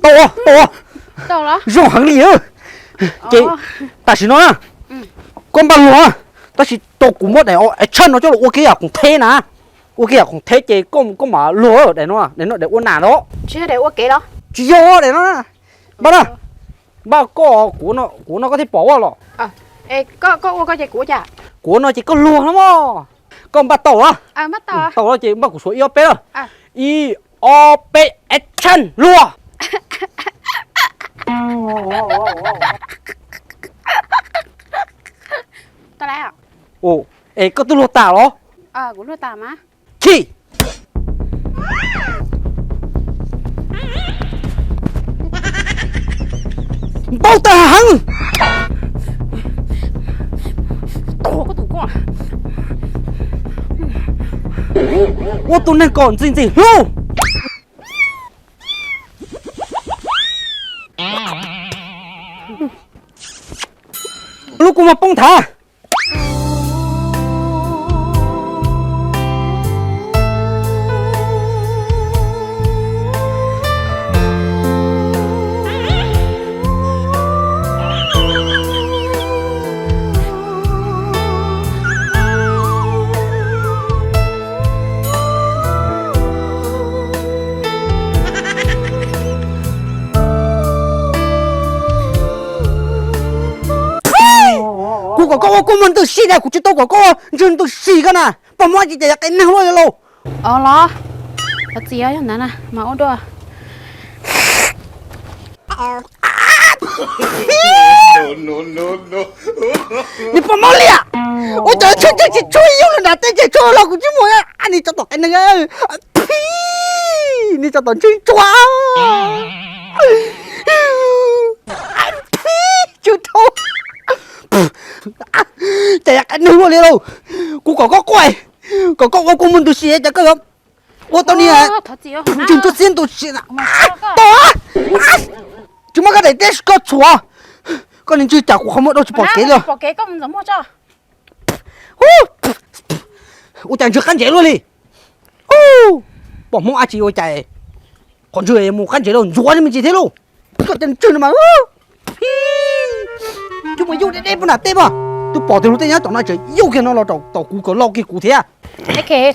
Tau, tau. Zoo heev li. Ces tam sim no na, koj npaj luag, tab sis tau kuv muab daim action no coj los ua kev yam khoom theb na. Ua kev yam khoom theb ces koj, koj mam luag daim no, daim no daim ua nas los. Tsis yog daim ua kev los? Tsis yog daim no. Npaj na, npaj koj, kuv no koj thiaj pom ua los. Koj ua koj ces kuv ua cas? Kuv ua no ces koj luag no mog. Koj npaj tau los? Tau los ces npaj kuv suav ib ob peb lawm. Ib ob peb, action, luag. Es koj twb luag tas los? Chim. Npau taws heev. Ua tus neeg kom ntxim ntxim hlub. Lub kua muag poob nthav. Kuv kom koj ua kua muag ntws si na, kuv tsis tau kom koj ua ntswg ntws si koj na. Pog Hmoob tsis cais yog qe neeg luaj li lauj. Os los, thov txim os, yog ntawd na mas ua dua. Niag pog Hmoob liam, ua cov ntswg ntswg tsis tshua yug lawm nram tej ces tshua los kuv tsis muaj. Niag tso tom qe neeg, niag tso tom ntswg tshua. Tsw rau. Cas yog qe neeg luaj li lauj. Kuv kom koj quaj, kom koj ua kua muag ntws si cas koj yuav ua tau niag ntswg ntsuj xiab ntws si. Tau, tsis muab koj daim teb koj txhuam. Koj niag ntswg cas kuv qhov muag dau tsis pom kev li. Ua cas ntswg qab ntsev luaj li. Pog Hmoob dab tsi ua cas qhov ntswg mus qab ntsev los ntxuav li me ntsis thiab lauj. Koj cov ntswg no mas, twb mus yug deb deb puag nram tej mas, twb pom tias luag tej nyob tom no tseem yug kiag no los tom kuv kom lauj kiag kuv thiab.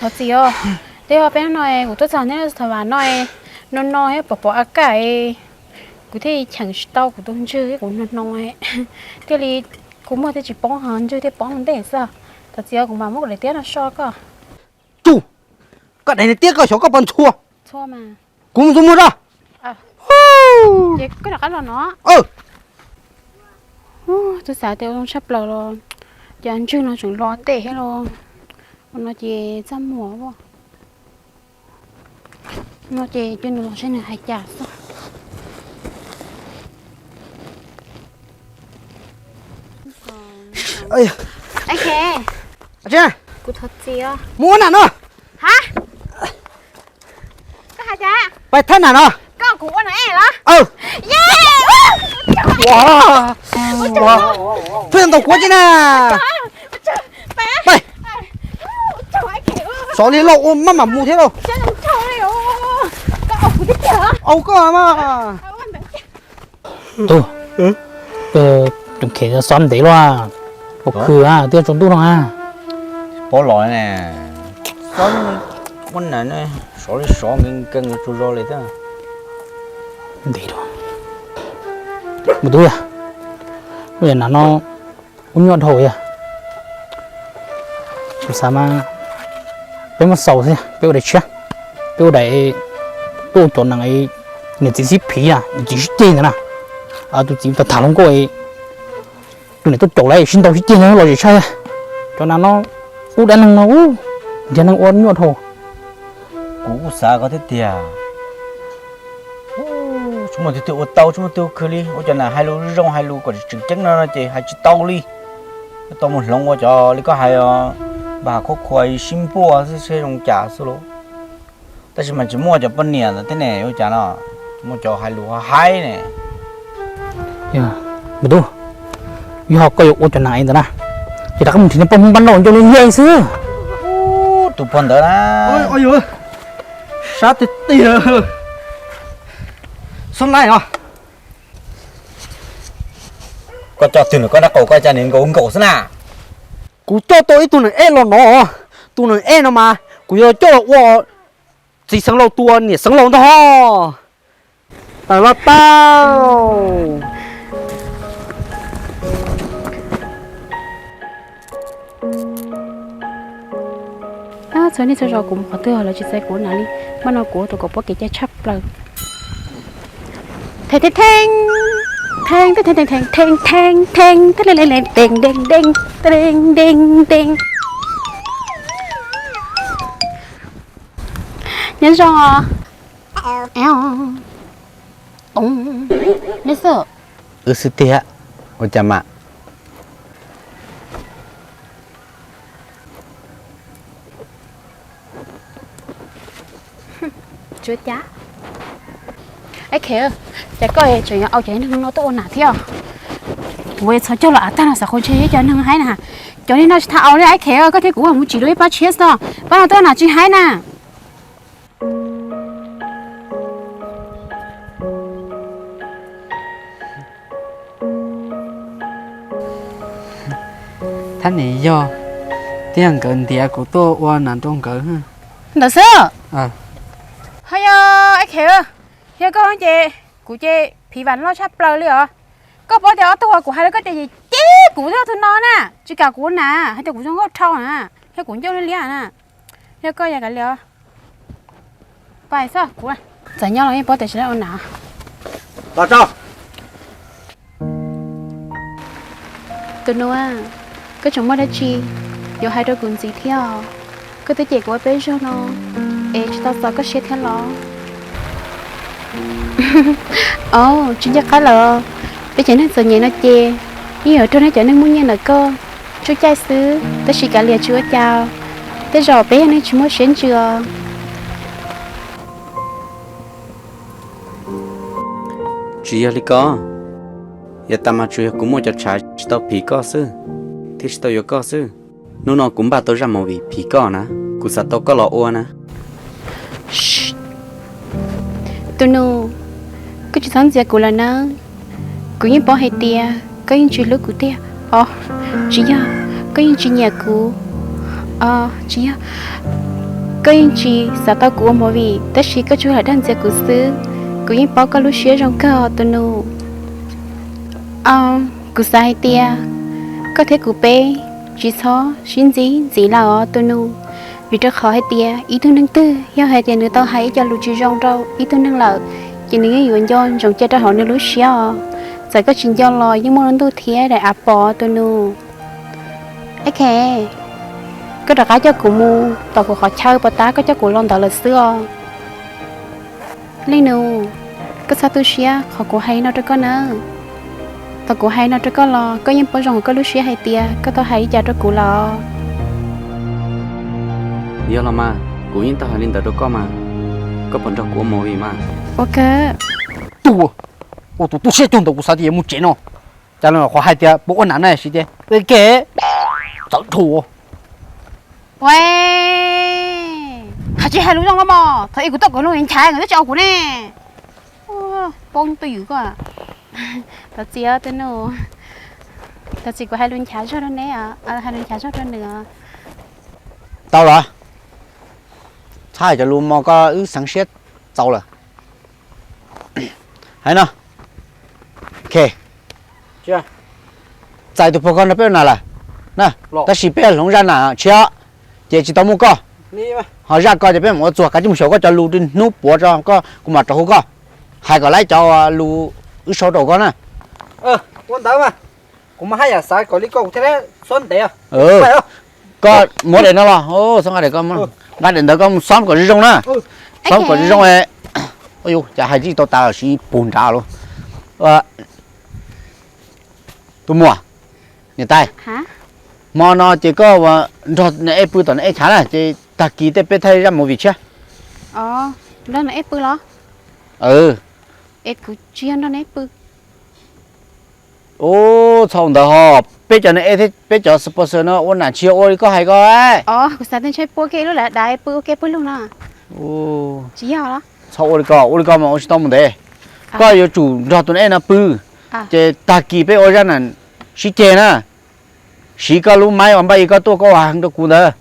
Thov txim os, twb yog peb hnub no kuv tuaj txog neb thaum vam no, no no thiab pom pom a kaj, kuv thiaj cheem tsis tau kuv tus ntswg thiab kuv no no, thiaj li kua muag thiaj tsis poob ho ntswg thiaj poob ntej xwb. Thov txim os, kuv mam muab kuv daim tiab no so koj. Tsuj, koj daim tiab koj xyov koj puas ntxhua. Kuv mus ntxuav muag tso. Ces koj rov qab los no. Twb xav tias ua zoo tshaj plaws los, cas ntswg no tseem los ntej thiab los. Ua no ces txaj muag. No ces cia nws los seb nws hais cas xwb. Kuv thov txim os. Mus ua nam no. Hais tias pais thaj nam no. Koj kuv ua no es los? Pheej ntaus kuv tsi na. Pais. Xov li lauj, ua maj mam mus thiab lauj. Au koj mas. Tub, tus khev xob ntev luaj, ua khw thiaj tsaus ntuj no. Pob los ne, xob muab nas sov li sov nkees nkees tsaug zog li thiab. Ntev, mus tub yog, ua yam nas no ub nyuaj dhau yog. Kuv xav mas peb muab xaus xwb, peb ua daim tshiab, peb ua daim, peb ua cov nees niam txiv xib phiv na, niam txiv sib ceg ntawd na, tus txiv tham tham hluas nkauj, tus niam tuaj caum lawv sib ntaus sib ceg ntawd los zem tshaj. Cov nas no, ub dab neeg no, nrhiav neeg ua nyuaj dhau. Kuv kuj xav koj thiab tiag. Tsis muaj tus twg ua tau, tsis muaj tus ua khwv li, ua cov nas hais lus zoo hais lus kom tseem ceeb no ces hais tsis tau li. Tau mus hloov ua cov li koj hais os, npaj khov kho sib npuaj xwb seb zoo cas xwb lauj. Tab sis mas tsis muaj cov poj niam ntawd thiab ne, ua cas no, tsis muaj cov hais lus ho haib ne. Me tub, yog koj yuav ua cov nas ntawd na, ces rov qab mus nrhiav niag poj Hmoob npab noj ncauj liab liab xwb. Tus pog ntawd na, sab tiag tiag. Txhob laij os. Koj coj twg nws koj nab qaum koj cas nws nkaus nkaus xwb na? Kuv coj tau ib tug neeg ej los no, tus neeg ej no mas kuv yuav coj los ua txiv xeev laus tus niam xeev laus ntag ho. Tawm los tau. Txhua niaj txhua zaus kuv mus qhov twg los tsis txais kuv na li, mas no kuv tus kom pob kev cai tshaj plaws. Theej theej theej, theej theej theej theej theej theej theej theej, teej deej deej, teej deej deej. Nyob zoo os. Neb xwb. Wb xwb tiag. Ua cas mas? Tsuav cas. Ab Khe, cas koj tseem yuav au cov neeg no tuaj ua nam thiab? Kuv txhos caug los av tag no xav qhov ntshe cov neeg haib na. Cov neeg no tsis tau au li Ab Khe, koj thiab kuv mus tsim dua ib pab tshiab xwb, pab no tuaj nam tsis haib na. Thab nim yog, thiab nkawd ntiav kuv tuaj ua nam rau nkawd. Ntawd xwb. Ho yog Ab Khe, yog koj ces kuv ces phiv vam loj tshaj plaws li os. Koj paub tias ob tug uas kuv hais rau koj tias ces kuv thiab tus no na, tsis kam kuv na, hais tias kuv zoo nkauj dhau na, thiab kuv ncauj liab liab na. Yog koj yog kav liam. Pais xwb kuv. Txawm nyob los yeej paub tias tsis tau ua nam. Tus nus, koj tseem muaj dab tsi yuav hais rau kuv ntxiv thiab? Koj twb cem kuv ua peb zaug no es tsis tau txaus koj siab thiab los? Au, tsis nco qab lawm. Peb cov neeg txom nyem no ces yeej yuav raug nej cov neeg muaj nyiaj ntawm koj tsuj caij xwb, tab sis kav liam tsis ua cas. Tej zaum peb yog neeg tsis muaj siab ntsws os. Tsis yog li ko, yav tas mas tsuas yog kuv muaj cov tshav tsis tau phim koj xwb, thiaj tsis tau yuav koj xwb. Hnub no kuv npaj tau zaj movie phim koj na, kuv xav tau koj los ua na. Tus nus, koj tsis txhob ntxias kuv lawm nawb. Kuv yeej paub hais tias koj yeej tsis hlub kuv tiag os. Tsis yog koj yeej tsis nyiam kuv os, tsis yog koj yeej tsis xav tau kuv ua movie, tab sis koj tsuas lam dag ntxias kuv xwb. Kuv yeej paub koj lub siab zoo kawg os tus nus. Kuv xav hais tias koj thiab kuv peb tsis txhob sib ntxib ntxiv lawm os tus nus, vim rau qhov hais tias ib tug neeg twg yog hais tias nws tau hais ib co lus tsis zoo rau ib tug neeg lawm, ces nws yeej yuav nco ntsoov cia rau hauv nws lub siab os. Txawm koj tsis nco los yeej muaj lub ntuj thiab daim av pom tus nus. Ab Khe, koj rov qab coj kuv mus tom kuv qhov chaw puas tab, koj coj kuv los ntawd lawm xwb os. Leej nus, koj txhob tu siab qhov kuv hais no rau koj nawb. Thaum kuv hais no rau koj los koj yeej paub zoo koj lub siab hais tias koj tau hais li cas rau kuv lawm. Yog los mas, kuv yeej tau hais li ntawd rau koj mas. Koj puas nrog kuv ua movie mas? Ua kawg. Tus, ua tus tu siab cuag ntawd kuv xav tias yuav mus tsev no. Cas los qhuav hais tias puas ua nam na siv tias ke txawv dhau. Ua, koj tsis hais lus zoo los mas, thaum ub kuv tuaj kuv hais lus nchav nkawd twb tsis au kuv ne. Paub tuaj ywm koj. Thov txim os tus nus, thov txim kuv hais lus nchav zog rau neb, hais lus nchav zog rau nws. Tau los, txhob hais cov lus mo koj wb xeev siab txaus lawm. Hais no, Khe, txais tus pog koj nrog peb ua nam lawm na, tab sis peb hloov zaj nam tshiab, ces tsis tau muaj koj. Ho zaj ko ces peb mam ua txuas, kav tsij mus xyaum koj cov lus hnub puav tso, kuv mam rov hu koj, hais kom laib cov lus wb sau rau koj na. Ua ntawd mas, kuv mas haj yam xav kom li koj kuv thiaj xob ntev. Koj muab daim no los, nqa daim ntawd koj mus xob kom zoo zoo na. Xob kom zoo zoo. Ua cas hais tsis tau tas los sis puag nrad lauj. Tus muam, niam tais, hmo no ces koj nrog niam ej pw tom niam ej chav na, ces tag kis tej peb thaij zaj movie tshiab. Nrog niam ej pw los? Es kuv tsis yog nrog niam ej pw. Ub, txhob ua ntawd ho, peb cov niam ej thiab peb cov sponsor no ua nam tsis yog ua li koj hais ko. Kuv xav tias ntshe pw ua ke lub lawv dav pw ua ke pw lug no. Tsis yog los? Txhob ua li ko, ua li ko mas ua tsis tau mus ntev. Koj yuav tsum nrog tus nas ej no pw, ces tag kis peb ua zaj nam sib ceg na. Siv koj lub maib uas npaj ib koj tuaj koj ua heev rau kuv ntawd.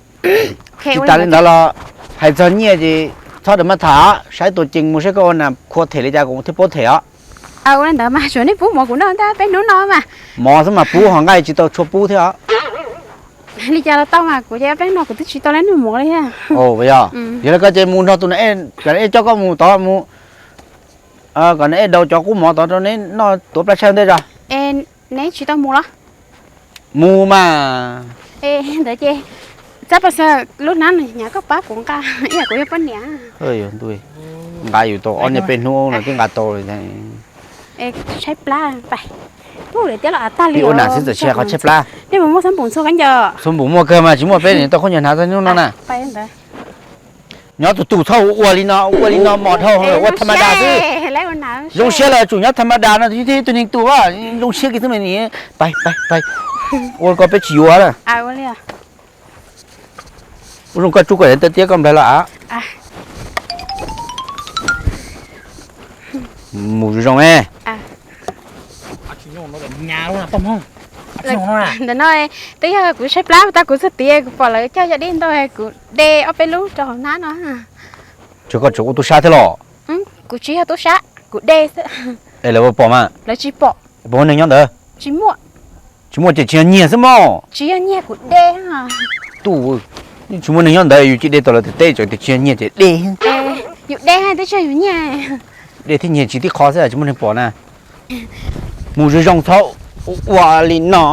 Tsis tas li ntawd los hais txog nyiaj ces txhob rawm maj tham, saib tuas cees mus saib koj ua nas khua them li cas kuv thiaj paub them os. Ua li ntawd mas tsuas nej pub mov kuv noj ntag peb hnub no mas. Mov xwb mas pub ho nqaij tsis tau tshua pub thiab os. Li cas los tau mas kuv ces peb no kuv twb tsis tau lab nug mov li thiab. Yog li koj ces mus nrog tus nas ej, kom nas ej coj koj mus tod mus, kom nas ej daus cov qub mov tod rau neb noj tuav plab tshaib ntej tso. Neb tsis tau mus los? Mus mas. Ntawd ces, txab pas xav lub hnab no nyav koj pab kuv nqa, ib yam kuv yog poj niam. Nqa yus tau ob niag peb hnub no twb nqa tau li. Tshaib plab, pais. Ua nas xwb txawm tsis qhov tshaib plab. Nej puas muaj xab npum ntxhua kab ncaws? Xab npum muaj kawg mas tsis muaj peb niam tau khaub ncaws hnav txog hnub no na. Nyob tus tus txhob ua li no, ua li no mos dhau, ua tham ma da xwb. Zoo siab los tsum nyob tham ma da no thiab tus neeg tus zoo siab kiag xwb mas. Pais, pais, pais. Ua koj peb tsis yuav na. Ua zoo koj tsub koj tawb tiab koj nplaig los av. Mus zoo zoo. Ntawm no twb yog kuv tshaib plab tau kuv txog tias kuv pom lawv cog yog dej ntau kuv de ob peb lub rau hauv hnab no. Tsuas koj tseem ua tub sab thiab los? Kuv tsis yog tub sab, kuv de xwb. Es lawv puas pom mas? Lawv tsis pom. Puas muaj neeg nyob ntawd? Tsis muaj. Tsis muaj ces tsis yog nyiag xwb mog. Tsis yog nyiag, kuv de. Tus, tsis muaj neeg nyob ntawd yus cia de tau lawv tes teb tseem tias tsis yog nyiag ces de. Yus de twb tsis yog yus nyiag. De thiab nyiag tsis tib qho xwb tsis muaj neeg pom na. Mus zoo zoo txhob ua li no,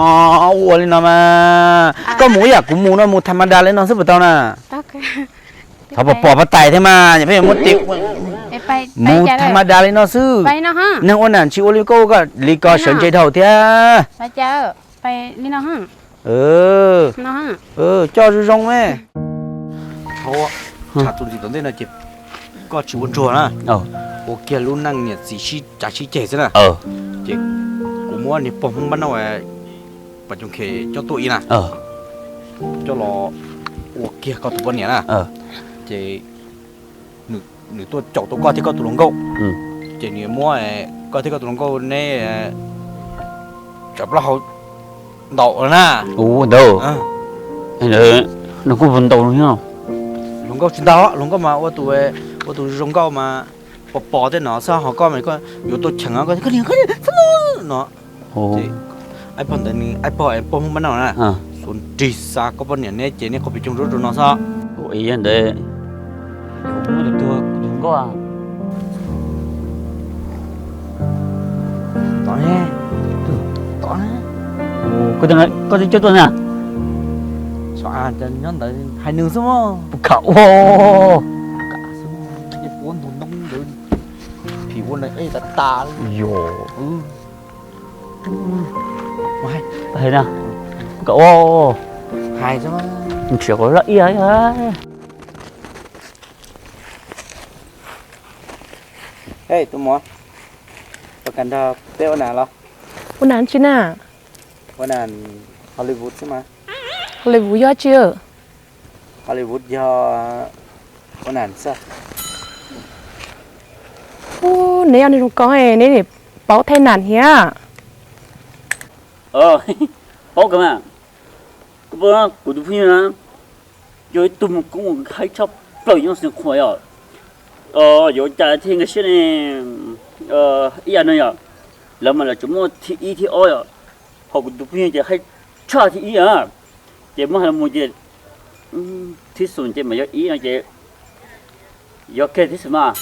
ua li no mas. Koj mus ib yam kuv mus no, mus tham ma da li no xwb puas tau na? Thov pom pom pab tais thiab mas, peb yuav muab tis. Mus tham ma da li no xwb. Neeg ua nam tsis ua li koj ua koj li ko sawv ntse dhau thiab. Coj zoo zoo me. Tshav txuas ntxiv tom ntej no ces koj tsis ua ntsuag na, ua kiag lub neej niam txiv sib cav sib ceg xwb na. Ces kuv muab niag pog Hmoob npab nauj pas coom khem coj tuaj ib na, coj los ua kiag koj tus poj niam na. Ces nws tuaj caum tau koj thiab koj tus hluas nkauj, ces nws muab koj thiab koj tus hluas nkauj neb tsam plaub hau ntaus na. Ntawd, nws kuj ntaus thiab. Hluas nkauj tsis ntaus, hluas nkauj mas ua tus, ua tus zoo nkauj mas pos pos tej no xwb, ho koj mas yuav tuaj cheem koj niag no. Aib pog ntawd, aib pog pog Hmoob npab nauj na, xuas nrig xa koj poj niam neb ces neb qhov pes coog rau rau no xwb. Ua ntawd, tus nkauj, tom, tom, koj twb coj tuaj na. Nyob ntawd hais nws xwb mog. Puas kam ua? Puab ntug ntoo ntawd phim ua nws ej tas tas li. Yog. Hais na, puas kam ua? Hais, nrhiav kom loj iab. Ej, tus muam, puas kam nrog peb ua nas los? Ua nas tsi na? Ua nas Hollywood xwb mas. Hollywood yog tsi? Hollywood yog ua nas xwb. Neb yog neeg zoo ko, neb paub thaij nas thiab. Paub kawg mas. Koj paub kuv tus phooj ywg na, yog ib tug mus koob haib tshaj plaws nyob Xeev Khuam yom. Yuav cas thiaj nkag siab ne, ib yam no yom, lawv mas lawv tsuas muaj thib ib thib ob yom, ho kuv tus phooj ywg ces haib tshaj thib ib a. Ces muab hais los mus ces thib xum ces mas yog ib no ces yog kiag thib xum mas,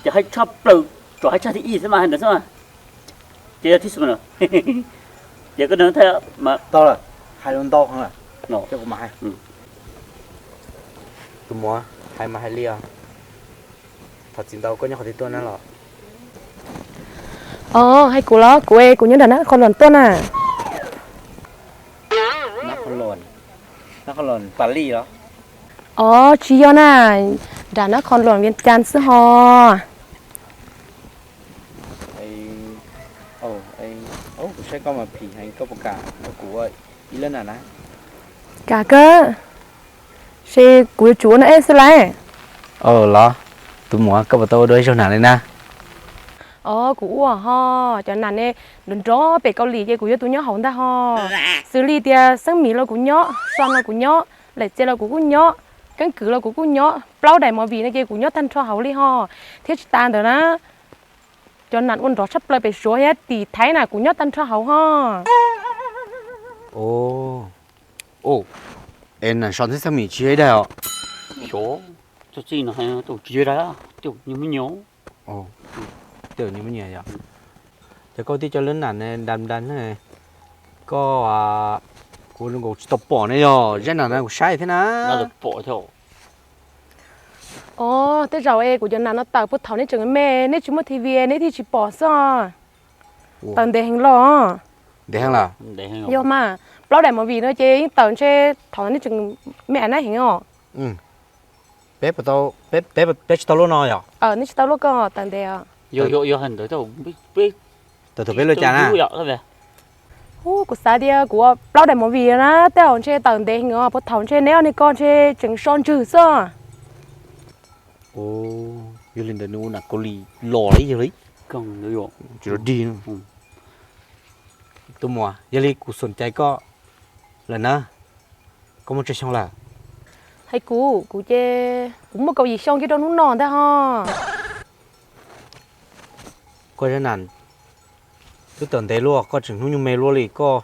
ces haib tshaj plaws, tsuas haib tshaj thib ib xwb mas hais ntawd xwb mas. Ces yog thib xum lawm. Ces koj nug thaij mas. Tau lawm, hais lus ntau heev lawm. Coj kuv mam hais. Tus muam, hais mas hais li os. Thov txim ntau, koj nyob qhov twg tuaj na los? Os, hais kuv los? Kuv, kuv nyob nram Nab Qhov Luam tuaj na. Nab Qhov Luam, Nab Qhov Luam Paris los? Os, tsis yog na, nram Nab Qhov Luam Vias Cas xwb ho. Kuv saib koj mas phim heev, koj puas kam nrog kuv ua ib lab nas na? Kam kawg, ces kuv yuav tsum ua nas ej xwb lauj. Los, tus muam, koj puas tau ua dua ib zaug nas li na? Os, kuv ua ho, cov nam ne nrov nrov pem Kaus Lim ces kuv yuav tus nyob hauv ntag ho. Xws li tias Xeeb Mim los kuv nyob, Soo los kuv nyob, Laim Txias los kuv kuj nyob, Keeb Kwm los kuv kuj nyob, plaub daim movie no ces kuv nyob tag nrho hauv li ho. Thiab tsis tas ntawd na, cov nam ua nrov tshaj plaws pem Suav thiab tim Thaib na kuv nyob tag nrho hauv ho. Ov, es nam Soo thiab Xeeb Mim tsis yog ib daim os? Xyov, txoj txij no hais tias tsis yog ib daim, tej zaum nyob me nyuam. Tej zaum nyob me nyuam yom. Ces koj tib co lub nam ne nra nra ne, koj, kuv zoo nkaus tsis tau pom ne yog zaj nam na kuv saib thiab na. Os, tej zaum es kuv cov nam no tawm puag thaum nej tseem me, nej tsis muaj T V nej thiaj tsis pom xwb. Tawm ntev heev los. Ntev heev los? Yog mas, plaub daim movie no ces yeej tawm ntshe thaum nej tseem me a nab heev os. Peb, peb tsis tau luaj no yom? Nej tsis tau luaj koj tawm ntev os. Tawm thaum peb luaj cas na? Ub, kuv xav tias kuv ua plaub daim movie na, tej zaum ntshe tawm ntev heev os, puag thaum ntshe neb ob niag ko ntshe tseem so ntswg xwb. Yog li ntawd nws ua nam Kaus Lim los lawm yog li. Tsis los dig. Tus muam, yog li kuv xom cai koj lawm na, koj muaj tsawg xyoo lawm? Hais kuv, kuv ces kuv muaj kaum yim xyoo kiag rau hnub no ntag ho. Koj zaj nam twb tawm ntev luaj, koj tseem hnub nyoog me luaj li, koj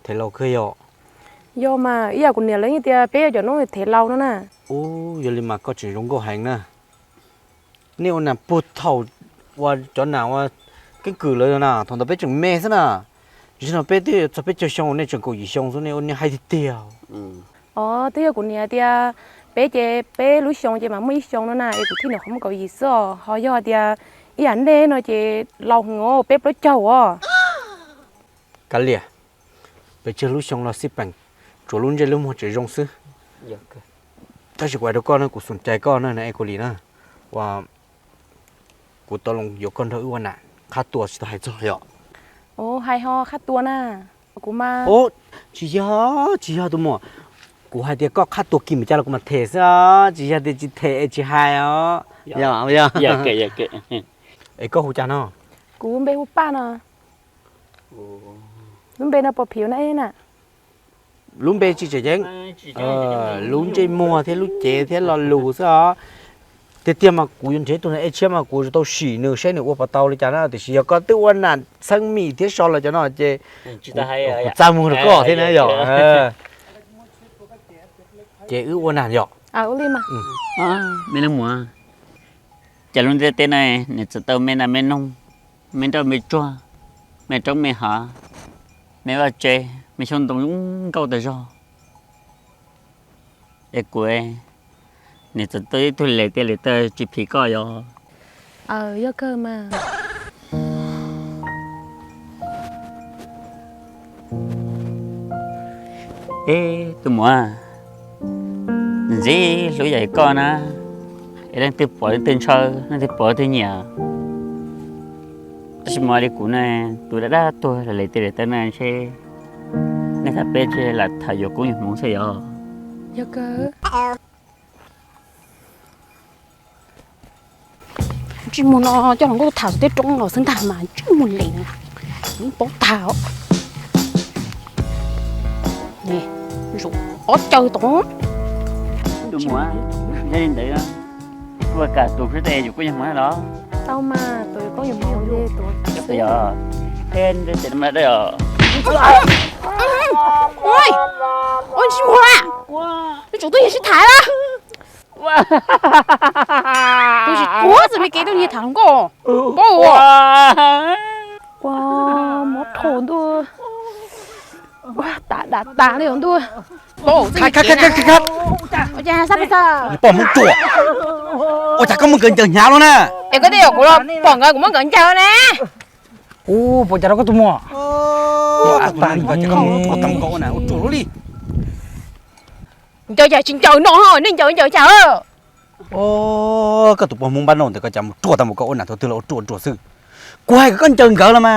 thev laus kawg yom? Yog mas, ib yam kuv niam lawv yeej tias peb yog cov noob thev laus no na. Ub, yog li mas koj tseem zoo nkauj heev na. Nej ua nam puag thaum uas cov nam uas Keeb Kwm lawv na, thaum ntawd peb tseem me xwb na. Tam sim no peb twb txog peb caug xyoo, nej tseem kaum yim xyoo xwb, nej ua niag haib tiag tiag. Os, twb yog kuv niam tias peb ces peb lub xyoo ces mas muaj ib xyoo no na, es kuv thiaj nyuam qhuav muaj kaum yim xwb os. Ho yog tias ib yam nej no ces laus heev os, peb plaub caug os. Kav liam, pes tsawg lub xyoo los xij peem, tsuas lub ntsej lub muag tseem zoo xwb. Tab sis kuv hais rau koj na, kuv xom cai koj na, es kuv li na, ua, kuv tau los yuav koj nrog wb ua nam qhab tua tsis tau hais txog yom? Hais ho qhab tua na, kuv mas. Tsis yog, tsis yog tus muam, kuv hais tias koj qhab tua kim mus cas los kuv mam them xwb os, tsis yog tias tsis them es tsis hais os. Es koj hu cas no? Kuv npe hu Paj no. Lub npe no pom phiv na na. Lub npe tsis tseem ceeb, lub ntsej muag thiab lub cev thiab lo lus xwb os. Tiag tiag mas kuv yuav nrhiav ib tug nas ej tshiab mas kuv yuav tau sim nws saib nws ua puas tau li cas na, tiam sis yog koj twb ua nam Xeeb Mim thiab So lawv cov no ces kuv txaj muag rau koj thiab na yom. Ces wb ua nam yom. Me leej muam, cas lub ntiaj teb no nws txawm tau me nas me noog, me nroj me tsuag, me roob me hav, me vaj tse, me xyoob ntoo zoo nkauj tas zog. Es kuv, nws txawm tau ib tug lem tiaj lem taw tsis phim koj yog? Yog kawg mas. Ib tus muam ntxim hlub yam koj na, es leej twg pom leej twg ntshaw, leej twg pom leej twg nyiam. Tab sis mas li kuv ne, tus dab dab tuag lem tiaj lem taw ne ntshe nej thaj peb ntshe lam tham yuav koob yuav hmoov xwb yog? Yog kawg. Ntsej muag no coj los nkauj tham tej roob los xwb ntag mas ntsej muag lem, paub tag. Ob caw tom. Tus muam, yog li ntawd ua kam tus xwb tes yuav koob yuav hmoov los? Tau mas, tus yuav koob yuav hmoov li tus. Yog, ua ntsej muag na, tus tsov twb yog sib tham lawm. Tus tsis tuag txawm me kev tuaj nyiag tham hluas nkauj, paub ua. Ua, mob rhau ntuj, ua tas dam tas li ntuj. Ua cas sab pes xav? Pom hmoov ruam. Ua cas koj muaj nkawd ncaws hnyav los na? Es koj twb yog kuv los pom nkawd kuv muab nkawd ncaws ne. Ua cas rau koj tus muam? Ua cas koj muab nkawd ncaws ua ruam li? Ncaws cas tsis ncaws no, nej ncaws ncaws cas? Koj tus poj hmoov npab no ntawd koj cas mus ruam tau mus koj ua nam thaum twg los ua ruam ruam xwb. Kuv hais kom koj ncaws nkawd los mas,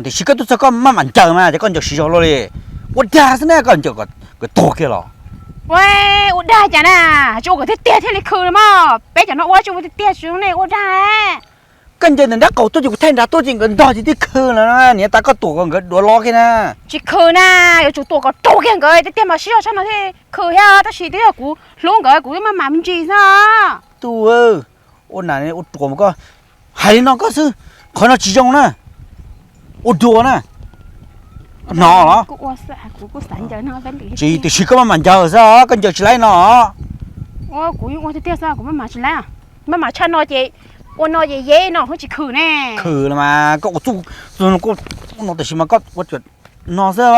tiam sis koj twb txog koj maj mam ncaws mas ces koj ncaws siv zog luaj li. Ua dag xwb ne, koj ncaws kom nkawd tuag kiag los. Ua, ua dag cas na, tsis ua kom tiag tiag thiaj li khw los mas, peb cov no ua tsis ua tiag tiag tsis ne ua dag. Koj ncaws ntawm nrab qaum tuaj ces kuv thaij nrad tuaj ces nkawd ntog ces twb khw lawm na, niam tais koj tuam kom nkawd duav lo kiag na. Tsis khw na, yuav tsum tuam kom raug kiag nkawd, tej tiag mas sib zog tshaj no thiaj khw thiab, tab sis twb yog kuv hlub nkawd kuv twb maj mam me ntsis xwb. Tub, ua nas ua ruam mas koj hais li no koj xwb, qhov no tsis zoo na, ua dua na. No los? Tsis, tiam sis koj maj mam ncaws xwb, koj ncaws tsis laib no. Kuv yeej ua tiag tiag xwb, kuv maj mam tsis laib, maj mam tshaj no ces ua no ces yeb no ho tsis khw ne. Khw los mas koj ua txuj no tiam sis mas koj ua no xwb.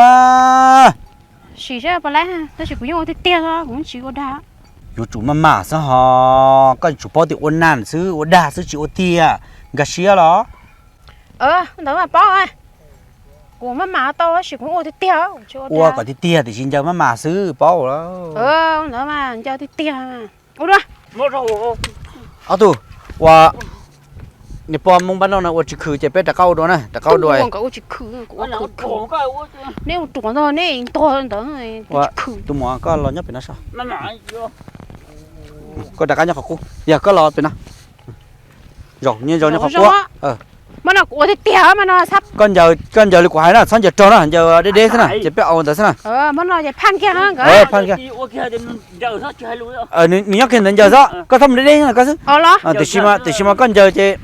Sim saib puas laib, tab sis kuv yeej ua tiag tiag xwb, kuv yeej tsis ua dag. Yuav tsum maj mam xwb ho, koj yuav tsum paub tias ua nas xwb ua dag xwb tsis ua tiag, nkag siab los? Ntawd mas paub, kuv maj mam tau tab sis kuv ua tiag tiag. Ua kom tiag tiag tiam sis ncaws maj mam xwb paub lawm. Ntawd mas ncaws tiag tiag. Ua dua. Ob tug, ua, niag pog Hmoob Npab Noj no ua tsis khw ces peb rov qab ua dua na, rov qab ua dua. Neb ua ruam ntag, neb ntog ntawd. Tus muam koj los nyob pem no saib. Koj rov qab nyob qhov qub, yog koj los pem no. Zaum, nyob zaum nyob qhov qub. Mas no kuv ua tiag tiag mas no. Koj ncaws li kuv hais na, txhob ncaws raug na, ncaws deb deb xwb na, ces peb au ntawd xwb na. Phaj kiag, phaj kiag. Nws nyob kiag ntawd ncaws xwb, koj txhob mus deb deb xwb na koj xwb. Tiam sis mas, tiam sis mas koj ncaws ces,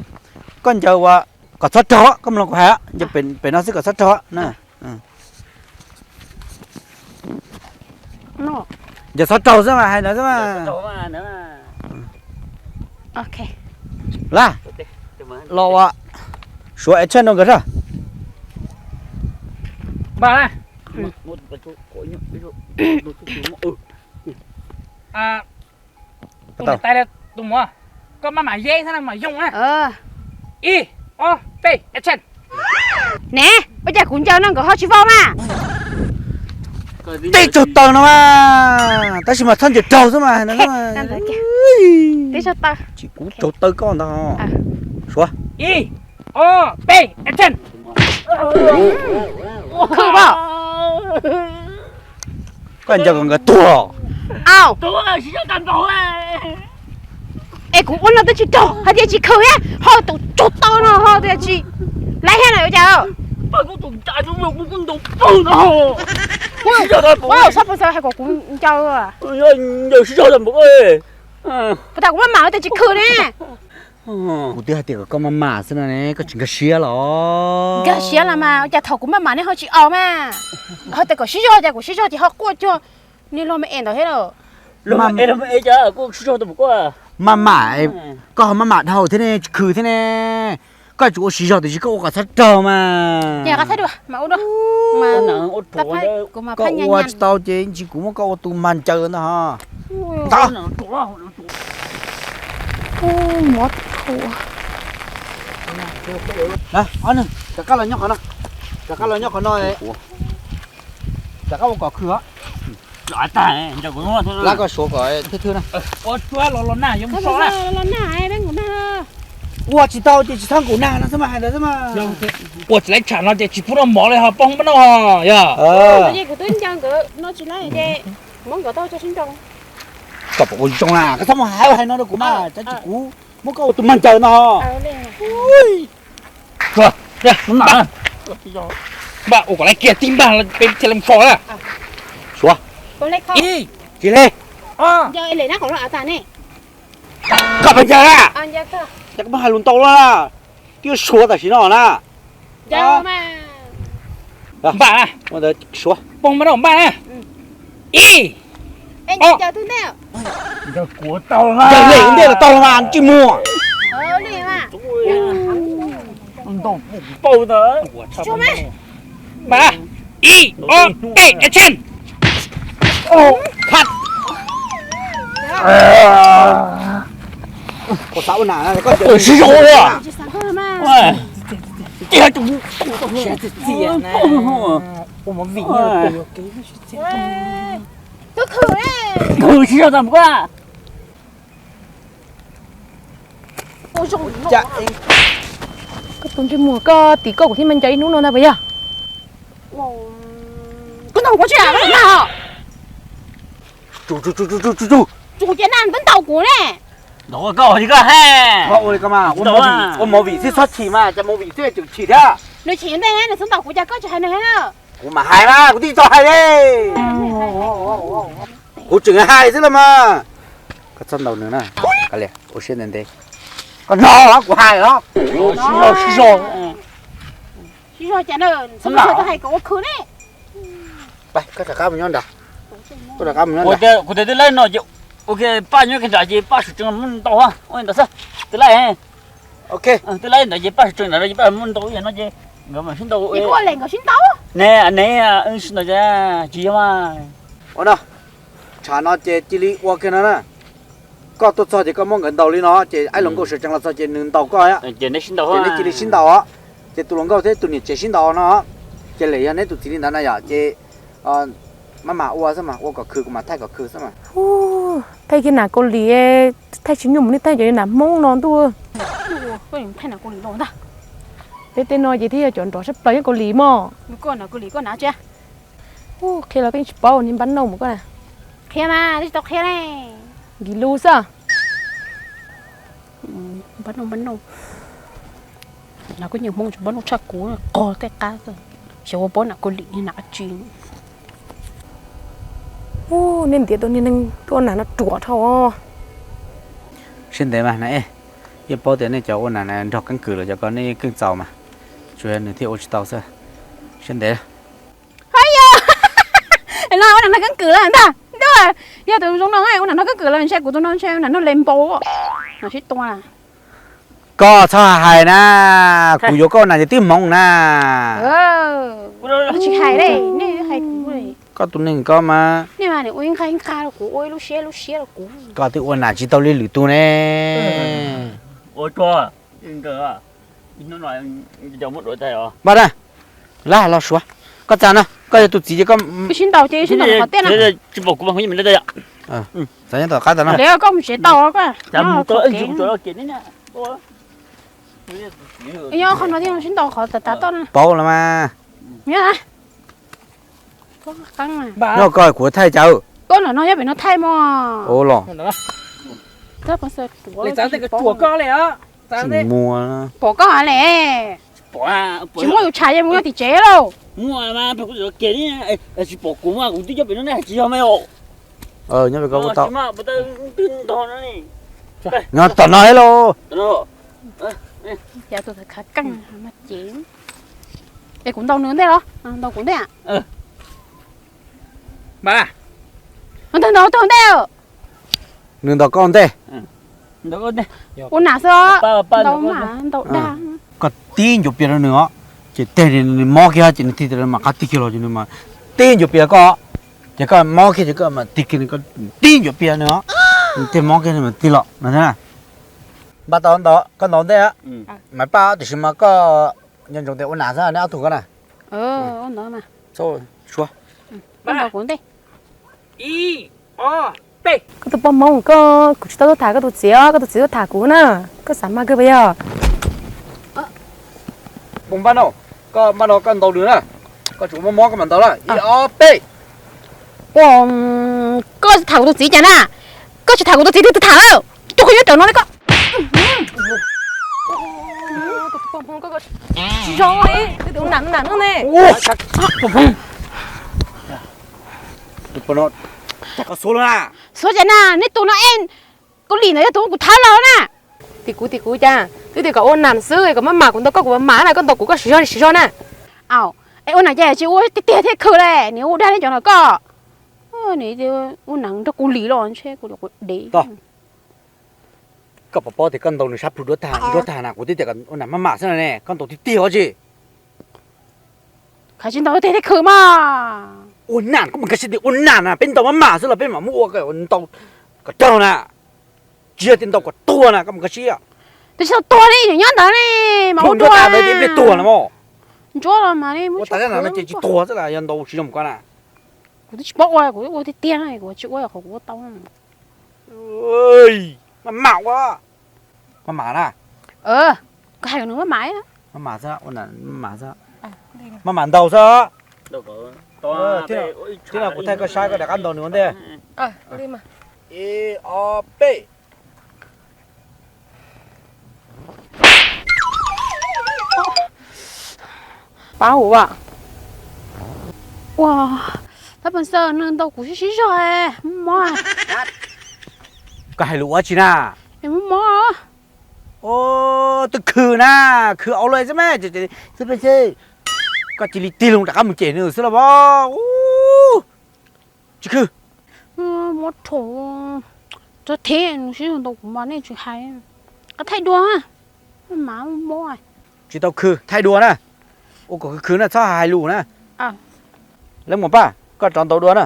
koj ncaws ua kom txhob raug, koj mloog kuv hais, ncaws pem no xwb kom txhob raug na. Ncaws txhob raug xwb mas, hais ntawd xwb mas. Laj, los ua, suav action rau nkawd sab. Npaj na. Tus niam tais, tus muam, koj maj mam yeb xwb na, maj mam yoog na. Ib, ob, peb, action. Ne, ua cas kuv ncaws no nkawd ho tsis vau mas? Teb tsaug taw no mas, tab sis mas txhob ncaws raug xwb mas. Teb tsaug taw. Tsis kuv tsaug taw koj ntag. Suav. Ib, ob, peb, action. Khw mas. Koj ncaws kom nkawd tuag. Au. Es kuv ua no twb tsis raug, hais tias tsis khw thiab, ho tus tsaug taw no ho tias tsis laib thiab na ua cas? Txhob pw xav hais kom kuv ncaws. Puas tas kuv maj mam tias tsis khw ne. Kuv twb hais tias kom koj maj mam xwb no ne, koj tsis nkag siab los? Nkag siab los mas, ua cas thaum kuv maj mam nej ho tsis aus mas? Ho tias kom sib zog, cas kuv sib zog ces ho quaj cuag niag luag me es ntawd thiab lauj. Maj mam, koj ho maj mam dhau thiab ne, tsis khw thiab ne. Koj tsuas ua siv zog tiam sis koj ua kom txhob raug mas. Koj ua tsis tau ces ntsis kuv muab koj ua tus mag ncaws ntag ho. Ob neeg rov qab los nyob qhov no, rov qab los nyob qhov no, rov qab ua kom khw os. Lab koj suav kom thwb thwb na. Ua tsis tau ces tsis txhob nkaum nag no xwb mas, hais ntawd xwb mas. Ua tsis laib tsham no ces tsis pub noj mov li ho poob npab noj ho yog. Koj puas ua zoo na, koj txhob mus hais hais no rau kuv mas, tab sis kuv muab koj ua tus mag ncaws no. Npaj, ua kom lawv kiag tib npag peb thiaj li mus so na. Suav. Ib, tsis li. Koj pheej ncaws na. Ces koj muab hais lus ntau lawm. Twb yuav suav tam sim no na. Npaj na. Suav. Poob npaj na, npaj na. Ib, ob, ncaws li ntej los tau los mas tsis muag. Npaj na. Ib, ob, peb, action. Koj xav ua nas, koj sib zog ua. Ua movie, khw sib zog tau mas. Koj tus ntsej muag, koj tim koj kuv thiaj me ncaws ib hnub no ntag puas yog? Koj ntaus kuv tsis nag. Tsum ces nag twb ntaus kuv ne. Ntaus koj li koj hais. Ua movie xwb txhob chim mas, cas movie xwb tseem chim thiab. Nws chim ntej nws xub ntaus kuv cas koj tsis hais nws na. Kuv mam hais mas kuv twb tsis tau hais li. Kuv tseem hais xwb los mas. Koj txhob ntaus nws na. Kav liam, ua siab ntev ntev. Koj no kuv hais os. Sib zog, sib zog. Sib zog cas na, txhob hais kom ua khw ne. Koj rov qab mus nyob nrad. Koj rov qab mus nyob nrad. Kuv tias twb laib no ces ua ke, Paj nyob kiag nrad ces Paj sawv tsees muab ntaus ua ntawd xwb. Twb laib, twb laib ntawd ces Paj sawv tsees nrad ces Paj muab ntaus ib yam no ces nkawd mam sib ntaus. Ne, ne, sib ntaus tsis yog mas. Ua no, tshav no ces cia li ua kiag no na. Koj tuaj txog ces koj muab nkawd ntaus li no ces aib los nkauj sawv tsees los txog ces nws ntaus koj, ces neb cia li sib ntaus os. Ces tus hluas nkauj thiab tus niam tsev sib ntaus no, ces lawm yog neb tus txiv li ntawd na yom, ces maj mam ua xwb mas, ua kom khw kuv mam thaij kom khw xwb mas. Thaij kiag nas Kaus Lim, thaij tsis nyuaj mus nej thaij cov nas Hmoob no ntuj. Peb tej no ces thiaj yog cov nrov tshaj plaws nyob Kaus Lim mog. Qhia los koj tsis paub niag npab nauj mus koj na. Qhia mas twb tsis tau qhia ne. Nkis lus xwb. Npab nauj, npab nauj. Nas kuj nyiam Hmoob tsis npab nauj tshaj kuv, qog tej qab xwb. Xyov ua paub nas Kaus Lim niag nas dab tsi. Nej ntiav tau niag neeg tuaj ua nas no ruam dhau. Siab ntev mas na, yeej paub tias nej cov ua nas na nrog keeb kwm los cov ko nej keej txaus mas, tsuas yog nws thiaj ua tsis tau xwb. Siab ntev. Hais yog, no ua nas nrog keeb kwm lawm ntag. Ntuj, yog tus zoo no ua nas nrog keeb kwm los ntshe kuv tus no ntshe nas nrog les npau. Mas sib tua. Koj txhob hais na, kuv yuav koj ua nas ces twb hmoov na. Tsis hais li, nej hais kuv. Koj tus neeg koj mas. Nej mas ua ib nqag ib nqag rau kuv, ua ib lub siab lub siab rau kuv. Koj twb ua nas tsis tau li lwm tus ne. Npaj na, lab los suav. Koj txav no, koj yog tus txiv ces koj sib ntaus ces sib ntaus qhov tiaj no. Tsis pom kuv mas kuv yeej me le tau yom. Txav nyob tom qab tau no. Koj mus tsev tau koj. Nyob qhov no thiaj sib ntaus qhov tav tav toj na. Paub los mas. Nyob koj kuv thaij cas. Koj no nyob pem no thaij mog. Ua los. Tsis muaj. Pom koj le. Tsis muaj yus tshav yeej mus nyob tim tsev lauj. Tsis pom kuv mas kuv twb nyob pem no ne, tsis yog me os. Nyob pem ko kuv tau. Nyob tom no lauj. Es kuv ntaus nws ntej los? Ntaus kuv ntej. Ntaus ntej. Nws ntaus koj ntej. Ua nas xwb. Ntaus mas ntaus dag. Koj tib ncuav pias rau nws os, ces teg nws mob kiag ces nws tig mam qab tig kiag los ces nws mas tib ncuav pias koj, ces koj mob kiag ces koj mam tig kiag, tib ncuav pias nws os, nws tig mob kiag nws mam tig los no thiab na. Npaj tau ntawd koj ntaus ntej, Maiv Paj, tiam sis mas koj nco ntsoov tias ua nas xwb nej ob tug ko na. Koj tus poj Hmoob koj, kuv tsis tau tuaj tham koj tus txiv os, koj tus txiv tuaj tham kuv na, koj xav mas kawg puas yog? Npaj no, koj npaj no koj ntaus nws na, koj tsis mob mob koj mam ntaus na, ib ob peb. Koj tham kuv tus txiv cas na? Koj tsis tham kuv tus txiv twb tham lawm, coj koj nyob cov no li koj. Tsis zoo li, tus nam nam no ne. Xub cas na, nej tus no es Kaus Lim ntawd yog tus kuv thab los na. Tim kuv tim kuv cas twb tias kom ua nam xwb, kom maj mam kuv ntaus koj kuv mam mam na, koj ntaus kuv koj siv zog li siv zog na. Au, es ua nam ces tsis ua tiag tiag thiaj khw li, nws ua dag li cov no koj. Nws ua nam nrog Kaus Lim los ntshe kuv dev. Koj puas paub tias koj ntaus nws sab plhu duab tag duab tag na, kuv twb tias kom ua nam maj mam xwb ne, koj ntaus tiag tiag os tsis. Khav tsis ntaus tiag tiag khw mas. Ua nam, koj mas khav tsis tias ua nam na, peb ntaus maj mam xwb los peb mam muab ua ntaus kom raug na. Tsis yog tias ntaus kom tuag na, koj mas khav tsis. Twb tsis tau tuag li, nyob ntawd ne, mas ua dua. Ntsuab los mas ua tas no ces tsis tuag xwb las, yog ntaus tsis zoo koj na. Kuv twb tsis paub ua, kuv ua tiag tiag, kuv tsis ua qhov kuv ua tau. Maj mam ua, maj mam na. Koj hais nws maj mam, maj mam xwb, ua maj mam xwb, maj mam ntaus xwb. Thiab no kuv thaij koj saib koj rov qab ntaus nws ua ntej. Ib ob peb. Pab hum as. Ua, tab pes xav nws ntaus kuv sib sib zog, muaj mob. Koj hais lus ua tsi na? Muaj mob. Twb khwv na, khwv au lawm xwb mas. Koj cia li tig loo rov qab mus cem nws xwb los mas. Tsis khwv. Mob rhaum, txog thiab nws sib zog ntaus kuv mas nej tsis hais. Koj thaij dua, mas mob. Tsis tau khwv, thaij dua na. Ua kom khwv khwv na, txhob hais lus na. Leej muam Paj, koj rov ntaus dua na.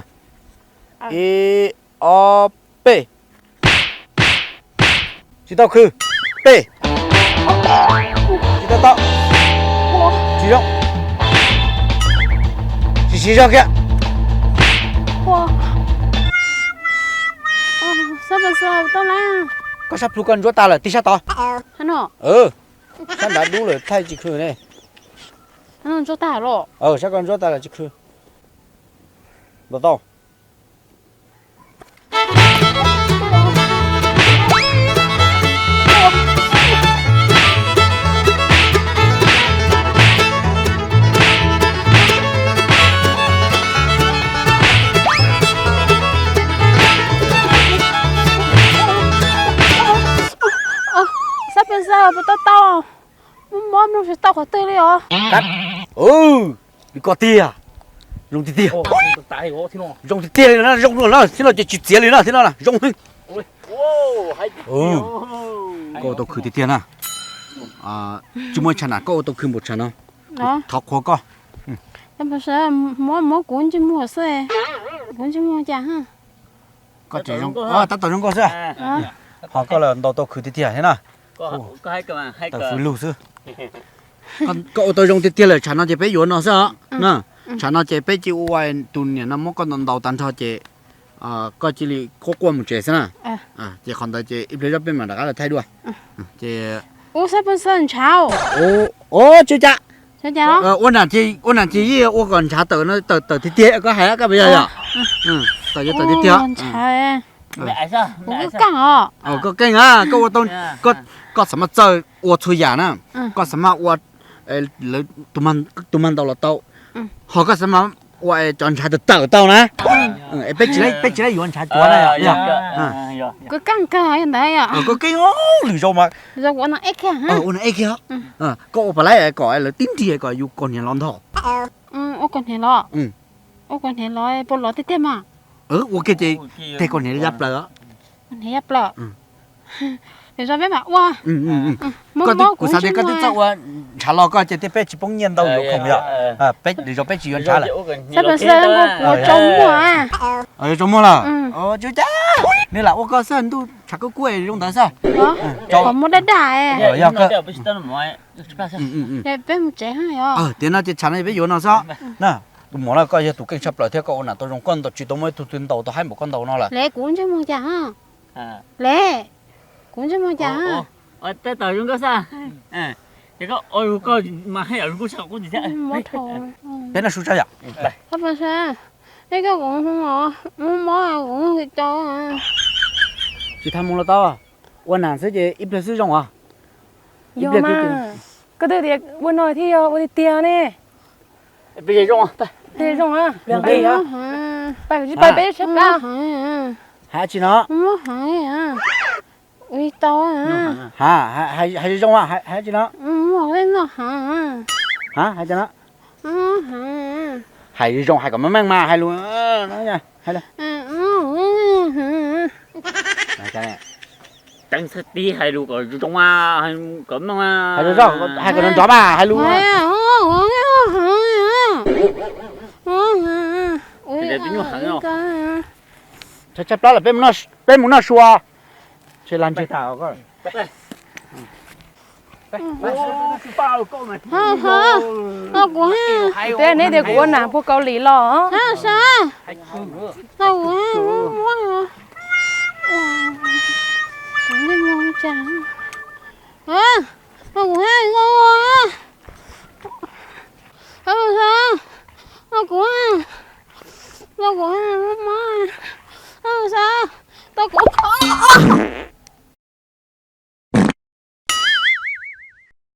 Ib, ob, peb. Tsis tau khwv. Peb. Tsis tau tau. Tsis zoo. Tsis siv zog kiag. Koj sab plhu koj ntsuab tag lawm, tig sab tod. Sab nrad dub lawm thaij tsis khwv ne. Sab koj ntsuab tag lawm tsis khwv. Ntaus tau. Xab pes xav puas tau tau, muaj mob mloog tsis tau qhov twg li os. Li koj tiag, zoo tiag tiag. Zoo tiag tiag li no, zoo no thiab no ces tsis txiav li no thiab no zoo. Koj ua tau khwv tiag tiag na. Tsis muaj tshav na, koj ua tau khwv npaum tshav no. Thov qhuas koj. Muab, muab kuv ntsej muag xwb, kuv ntsej muag cas? Koj tseem zoo, tab tom zoo nkauj xwb. Ho koj los ntaus tau khwv tiag tiag thiab na. Tawm fwv lug xwb. Koj ua tau zoo tiag tiag lawm, tshav no ces peb yuav no xwb os. Tshav no ces peb cia ua tus niam no muab koj ntaus ntaus tag nrho ces koj cia li quaj quaj mus tsev xwb na. Ces qhov ntawd ces ib pliag zoj peb mam rov qab los thaij dua. Ces ua tsis cas, ua nam ces yeej ua kom ntshav tawm no, tawm tiag tiag koj hais koj puas yog yom? Tawm yog tawm tiag tiag. Koj keej, koj ua tau, koj xav mas txawj ua txhua yam na, koj xav mas ua lawv tus mag ntaus los tau, ho koj xav mas ua cov ntshav tawm tawm tau na. Peb tsis, peb tsis laib yuav ntshav cuav na. Koj keej, lwm zaus mas ua no eb kiag, koj ua puas laib kom lawv tib nrig kom yus kaus hniav los ntog. Ua kaus hniav los, ua kaus hniav los puas los tiag tiag mas? Ua kiag ces tej kaus hniav ya plaws. Kaus hniav ya plaws. Lwm zaus peb mam ua. Kuv xav tias koj twb txawj ua ntshav los koj ces tej peb tsis poob nyiaj ntau yuav khoom yom. Lwm zaus peb tsis yuav ntshav lawm. Xab pes xav kuv tsaus muag. Tsaus muag lawm. Nws lam ua koj xwb, ntuj tshav kub kub zoo ntawd xwb. Kom muaj daj daj. Yog koj. Peb mus tsev yog. Tiam no ces tshav no peb yuav no xwb na. Tus muam no koj yog tus keej tshaj plaws thiab koj ua nam tau zoo, koj ntaus tsis tau muaj ib tug twg ntaus tau haib npaum koj ntaus no lawm. Le kuv ntsej muag cas? Le kuv ntsej muag cas? Peb noj su tso yom. Tsis tau mus los tau, ua nam xwb ces ib pliag xwb zoo os. Yog mas, koj twb tias ua no thiaj yog ua tiag tiag ne. Peb zoo, peb tsis plab. Hais tsi no? Hais zoo zoo, hais tsi no? Hais tsi no? Hais zoo zoo, hais kom meej meej mas hais lus. Hais lus. Teeb txhab tib hais lus kom zoo zoo, kom meej, hais kom nrov nrov mas hais lus. Tshaib plab lawm, peb mus noj su. Neb tias kuv ua nam puag Kaus Lim los.